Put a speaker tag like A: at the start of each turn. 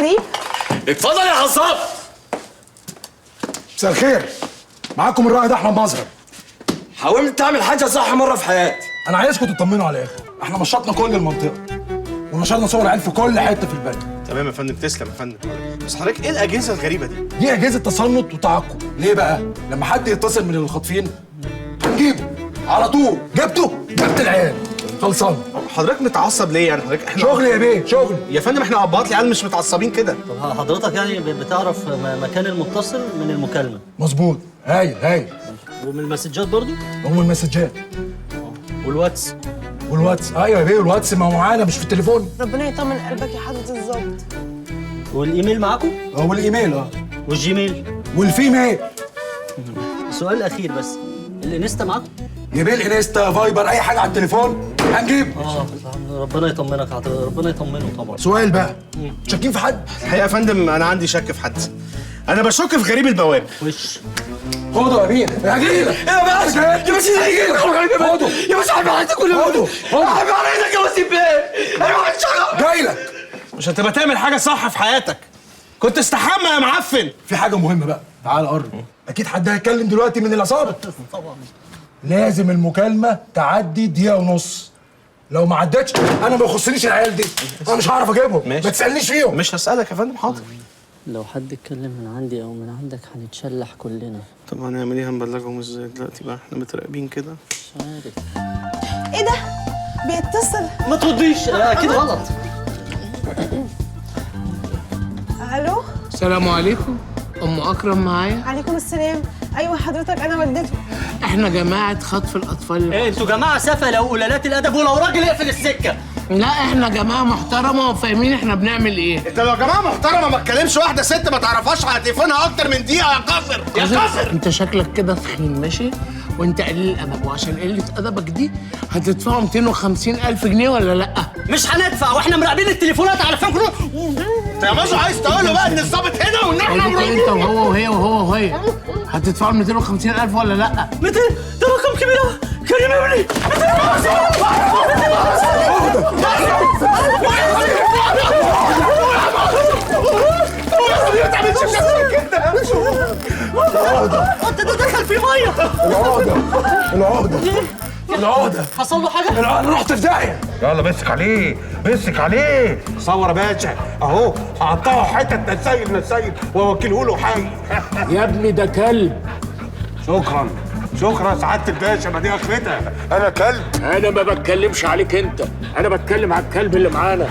A: غريب؟
B: اتفضل يا حصاب.
C: مساء الخير، معاكم الرائد احمد مظهر.
B: حاولت تعمل حاجة صح مرة في حياتي.
C: انا عايزكم تطمنوا على الاخر، احنا مشطنا كل المنطقة ونشرنا صور عيال في كل حتة في البلد.
D: تمام يا فندم، تسلم يا فندم. بس حضرتك ايه الاجهزة الغريبة دي؟
C: دي اجهزة تصنت وتعقب. ليه بقى؟ لما حد يتصل من الخاطفين هنجيبه على طول. جبته، جبت العيال، خلصان.
D: حضرتك متعصب ليه يعني؟ حضرتك احنا
C: شغل يا بيه، شغل
D: يا فندم. احنا ابهات العيال مش متعصبين كده.
E: طب حضرتك يعني بتعرف مكان المتصل من المكالمة؟
C: مظبوط. هايل هايل.
E: ومن المسجات برضو؟
C: ومن المسجات
E: والواتس.
C: والواتس، ايوه يا بيه، الواتس ما هو معانا مش في التليفون.
A: ربنا يطمن قلبك يا حضرة الظابط.
E: والايميل معاكم؟
C: اه والايميل، اه
E: والجيميل
C: والفيميل.
E: سؤال اخير بس، الانستا معاكم؟
C: يا بيه الانستا، فايبر، اي حاجة على التليفون هنجيب.
E: ربنا يطمنك، ربنا يطمنه طبعا.
C: سؤال بقى، شاكين في حد؟
D: الحقيقة يا فندم انا عندي شك في حد. انا بشك في غريب البواب.
E: وش
C: خده يا بيه، هجيلك
B: يا باشا، يا باشا هجيلك.
C: خده
B: يا باشا، عيب عليك كله.
C: خده
B: عيب عليك يا وسيم بيه. انا ما عملتش حاجة.
C: جايلك.
D: مش هتبقى تعمل حاجة صح في حياتك. كنت استحمى يا معفن.
C: في حاجة مهمة بقى، تعال قرب. اكيد حد هيتكلم دلوقتي من العصابة.
E: طبعا
C: لازم المكالمة تعدي دقيقة ونص. لو ما عدتش انا ما يخصنيش العيال دي، انا مش هعرف اجيبهم. ما تسالنيش فيهم.
D: مش هسالك يا فندم، حاضر.
E: لو حد اتكلم من عندي او من عندك هنتشلح كلنا.
D: طب هنعمل ايه؟ هنبلغهم ازاي دلوقتي بقى؟ احنا متراقبين كده.
E: مش عارف.
A: ايه ده؟ بيتصل.
E: ما ترديش، اكيد غلط.
A: الو،
F: السلام عليكم، ام اكرم معايا؟
A: عليكم السلام. ايوه حضرتك، انا والدته.
F: احنا جماعة خطف الاطفال.
E: ايه انتوا جماعة سفله وقلالات الادب، ولو راجل اقفل السكة.
F: لا احنا جماعة محترمه وفاهمين احنا بنعمل ايه.
D: انت لو جماعة محترمه ما تكلمش واحدة ست ما تعرفهاش على تليفونها اكتر من دقيقة يا قصر يا قصر.
F: انت شكلك كده تخين، ماشي؟ وانت قليل الادب، وعشان قلة ادبك دي هتدفعوا 250,000 جنيه ولا لا؟
E: مش هندفع واحنا مراقبين التليفونات على فكرة.
D: انت يا مازو عايز تقول له بقى ان الظابط هنا وان احنا
F: انت وهو وهي وهو وهي هتدفعوا 250,000 ولا لا؟
E: 200 ده رقم كبير قوي. كريم ابني 250. انت ده دخل في مية.
C: العقدة العقدة العقدة.
E: حصل له حاجة؟
C: انا رحت في داهية.
G: يلا مسك عليه، مسك عليه.
D: صور يا باشا اهو، هقطعه حتت نسيب نسيب واوكله له حي.
F: يا ابني ده كلب.
D: شكرا شكرا سعادة الباشا، ما دي اخرتها.
G: انا كلب؟
F: انا ما بتكلمش عليك انت، انا بتكلم على الكلب اللي معانا.